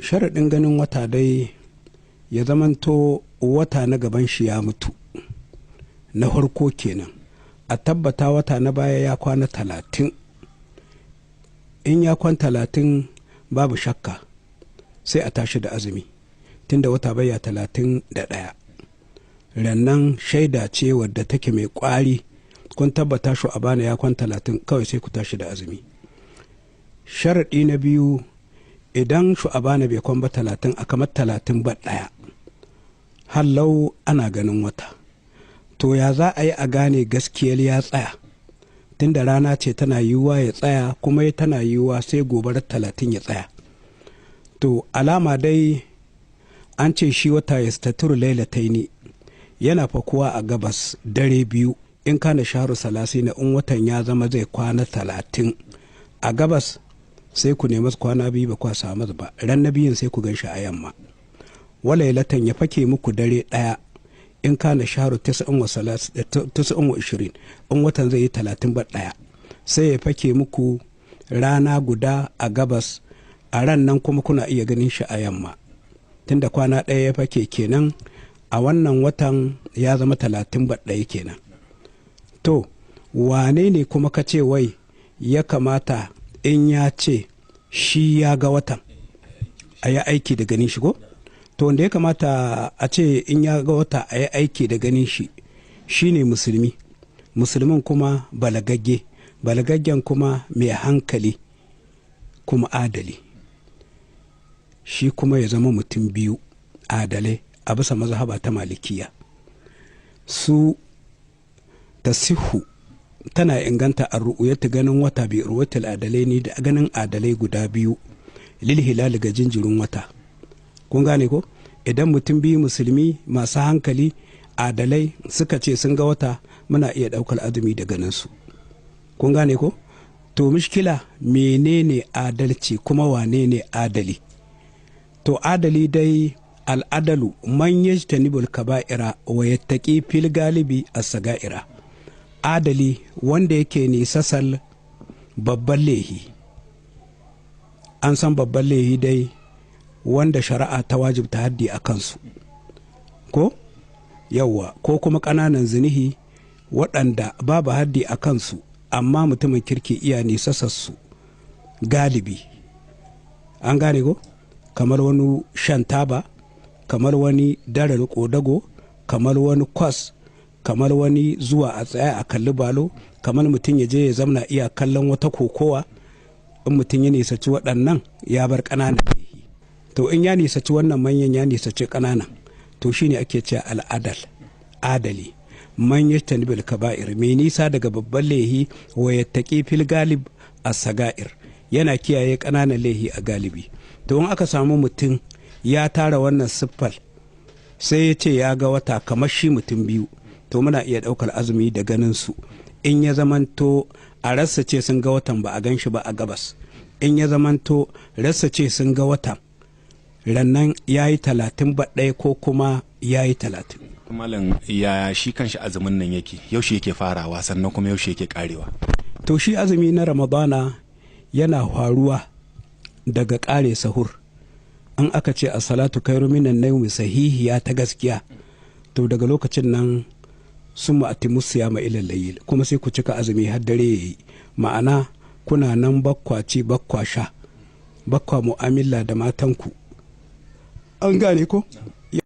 Sharaɗin ganin wata dai ya zamanto wata na gaban shi ya mutu na farko kenan, a tabbata wata na baya ya kwana 30. In ya kwan 30 babu shakka sai a tashi da azumi, tunda wata baya 31. Rannan shaida ce wadda take mai kwari, kun tabbata shu a bana ya kwan 30, kawai sai ku tashi da azumi. Sharaɗi na biyu, idan shu'abana bai kwan ba 30, a kamar 30 ba 1, hallau ana ganin wata. To ya za a yi a gane gaskiyar ya tsaya? Tunda rana ce tana yiwuwa ya tsaya, kuma tana yiwuwa sai gobarar 30 ya tsaya. To alama dai an ce shi wata ya staturu lailataini, yana fakuwa a gabas dare biyu. In kana shaharu salasi na, in watan ya zama zai kwana 30 a gabas, sai ku nemi kwana 2 ba kwa samu ba, ran na biyun sai ku gan shi a yamma. Walailatan, ya fake muku dare ɗaya. In kana shaharu 29, in watan zai yi 30 ba 1, sai ya fake muku rana guda a gabas, a ran nan kuma kuna iya ganin shi a yamma. Tunda kwana ɗaya ya fake kenan, a wannan watan ya zama 30 ba 1 kenan. To wane ne kuma ka ce wai ya kamata in ya ce shi ya ga watan a yi aiki da ganin shi ko? To wanda ya kamata a ce in ya ga wata a yi aiki da ganin shi shine musulmi, musulmin kuma balagagge, balagaggen kuma mai hankali kuma adali, shi kuma ya zama mutum biyu adalai a bisa mazhaba ta Malikiya. Su tasihu, tana inganta a ru'uyatu, ganin wata, bi ru'yatul adalai ne, da ganin adalai guda biyu, lil hilal, ga jinjirin wata. Kun gane ko? Idan mutum biyu musulmi masu hankali adalai suka ce sun ga wata, muna iya ɗaukar azumi da ganin su. Kun gane ko? To mishkila, menene adalci kuma wane ne adali? To adali dai, al'adalu man yajtanibul kaba'ira wa yattaqi fil galibi as-saga'ira. Adali wanda yake nisasal babban lehi. An san babban lehi dai, wanda shari'a ta wajibta haddi a kansu ko yawwa, ko kuma ƙananan zinihi waɗanda babu haddi a kansu, amma mutumin kirki iya nisasassu galibi. An gane ko? Kamar wani shan taba, kamar wani darar ƙodago, kamar wani kwas, kamar wani zuwa a tsaya a kalli balo, kamar mutum ya je ya zamna iya kallon wata kokowa. In mutum ya nisaci waɗannan, ya bar ƙananan lehi. To in ya nisaci wannan manyan, ya nisaci ƙananan, to shine ake cewa al'adal, adali. Man yajtanibil kaba'ir, mai nisa daga babban lehi, wa yattaqi fil galib as-saga'ir, yana kiyaye ƙananan lehi a galibi. To in aka samu mutum ya tara wannan siffar, sai ya ce ya ga wata kamar shi mutum biyu, to muna iya ɗaukar azumi da ganin su. In ya zamanto a rassa ce sun ga watan ba a gan shi ba a gabas, in ya zamanto rassa ce sun ga watan, rannan ya yi 30 ba 1 ko kuma ya yi 30. Malam, ya shi kanshi azumin nan yake? Yaushe yake farawa, sannan kuma yaushe yake karewa? To shi azumi na Ramadana yana faruwa daga kare sahur. An aka ce a salatu kairu minan naumi sahihiya ta gaskiya, to daga lokacin nan sun ma'atimu siyama ilal layil, kuma sai ku cika azumi har dare yayi. Ma'ana kuna nan bakwa ci, bakwa sha, bakwa mu'amala da matanku. An gane ko?